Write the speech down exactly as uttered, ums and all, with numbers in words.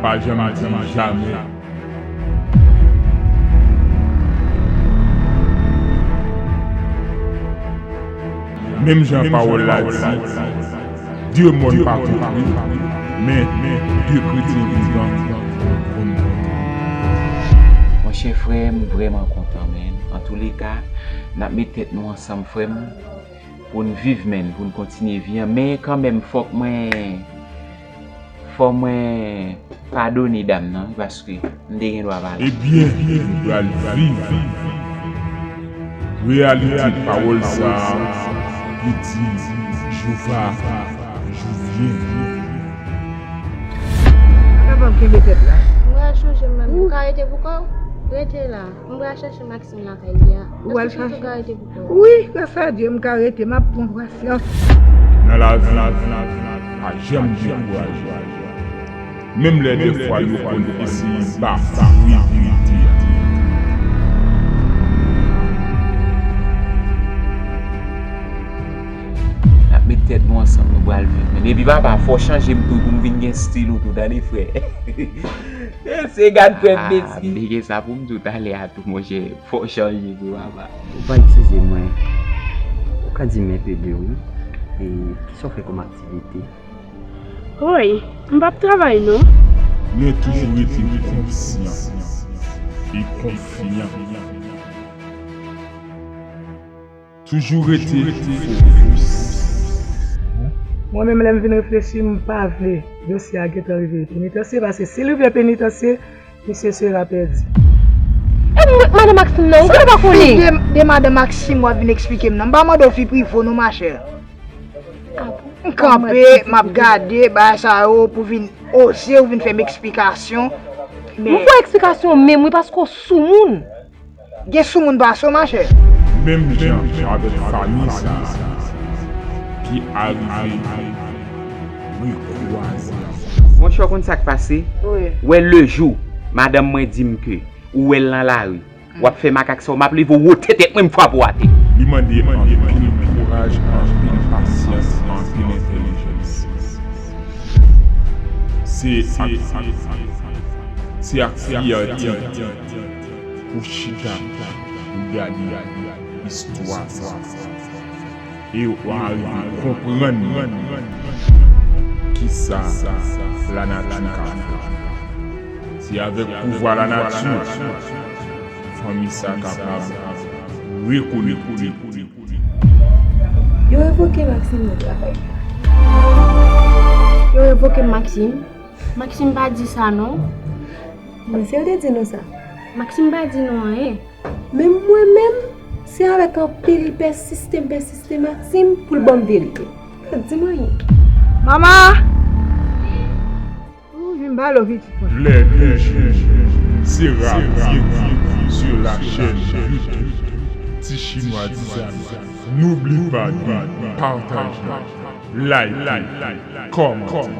Pa janm di jamè. Menm jan pawòl la di, de mòn pa kontri, men de kretyen vivan konn kontri. Monchè, frè m, m vrèman kontan, menn. Antouleka, n ap met tèt nou ansanm, frè m, pou n viv, menn, pou n kontinye vi an. Men kanmenm, fòk mwen, fò mwen padone dam nan, wi, paske m te gen dwa pale. Ebyen, nou pral viv reyalite pawòl sa a ki di, jou va, jou vyen. Pa kapab kenbe tèt la. Mwen chanje, manmi. Ou ka rete pou kò w? Rete la. M pral chache Maxime lakay li a. Ou al chache? Wi, gras a Dye, m ka rete, m ap pran pasyans. Nan lavi, pa janm dekouraje. Menm lè dèfwa yo konn eseye bafwe verite a. N ap met tèt nou ansanm, nou pral viv, men. Epi papa, fò w chanje m tou pou m vin gen stil ou tou, tande, frè. Se gad frè m, mesi. M te gen sa pou m di w talè a tou, monchè. Fò w chanje vre, papa. Ou va eskize mwen. Ou ka di m enpe de ou. E kisa w fè kòm aktivite? Woy, m p ap travay non. Men toujou rete konsyan e konfyan. Toujou rete fokis. Mwen menm, lè m vin reflechi, m pa vle dosye a gentan rive penitansye, paske si l rive penitansye, misye sera pèdi. E m, madan Maxime nan, ou genlè pa konnen. De, de madan Maxime w ap vin eksplike m nan. M pa mande w vi prive w non, machè. M kanpe, m ap gade bagay sa yo pou vin oze ou vin fè m eksplikasyon. M fè w eksplikasyon menm wi, paske w soumoun. Gen soumoun pase w, machè. Menm jan avèk fanmi sa a ki arive rekwaze. Monchè, w konn sa k pase? Wi. Wè lejou, madanm mwen di m ke ou wè l nan lari, w ap fè makak sa w, m ap leve w wote tèt mwen, m frape w atè. Li mande anpil kouraj, anpil pasyans, anpil entèlijans. Se ak, se ak fyète pou chita pou gade istwa sa. E w arive konprann kisa lanati ka fè. Se avèk pouvwa lanati fanmi sa kapab rekonekte. Yo revoke Maxime nan travay la. Yo revoke Maxime? Maxime pa di sa non. Men se yo te di nou sa. Maxime pa di nou anyen. Men mwen menm, se avèk anpil pèsiste, m pèsiste Maxime pou l ban m verite. Yo di m anyen. Mama! Ou vin ba lo pitit mwen. Lè de jou sera vieilli sur la chaîne YouTube Ti Chinwa Design. N'oublie pas de partager, liker, commenter.